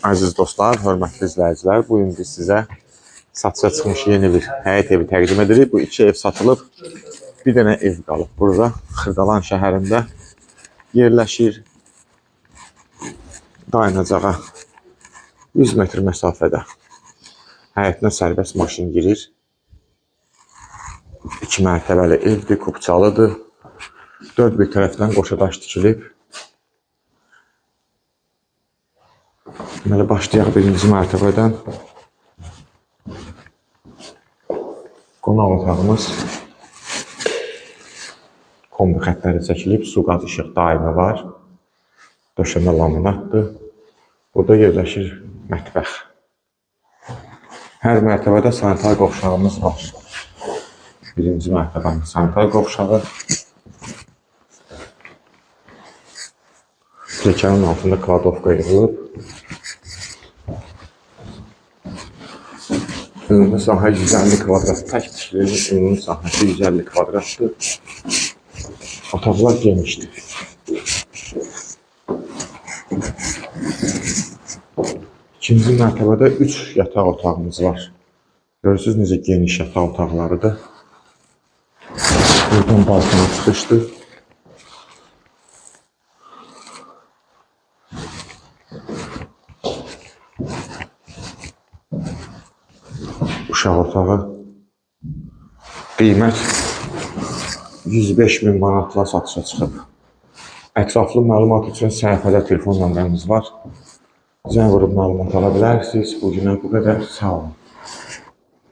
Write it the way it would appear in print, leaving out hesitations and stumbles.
Əziz dostlar, hörmətli izləyicilər, bu gün biz sizə satışa çıxmış yeni bir həyət evi təqdim edirik. Bu iki ev satılıb, bir dənə ev qalıb burada, Xırdalan şəhərində yerləşir. Dayanacağa 100 metr məsafədə həyətinə sərbəst maşın girir. İki mərtəbəli evdir, kupçalıdır. Dörd bir tərəfdən qoşa daş tikilib. Deməli, başlayaq birinci mərtəbədən. Qonaq otağımız kombi xəttləri çəkilib, su, qaz, işıq daimi var. Döşəmə laminatdır. Burada yerləşir mətbəx. Hər mərtəbədə sanitar qovşağımız var. Birinci mərtəbənin sanitar qovşağı. Pilləkənin altında kladovka yığılıb. Ümumi sahə 150 kvadrat. Tək tikilinin ümumi sahəsi 150 kvadratdır. Otaqlar genişdir. İkinci mərtəbədə 3 yataq otağımız var. Görürsünüz necə geniş yataq otaqlarıdır. Buradan balkona çıxışdır. Uşaq otağı. Qiymət 105 min manatla satışa çıxıb. Ətraflı məlumat üçün səhifədə telefon nömrəmiz var. Zəng vurub məlumat ala bilərsiniz. Bugünə bu qədər. Sağ olun.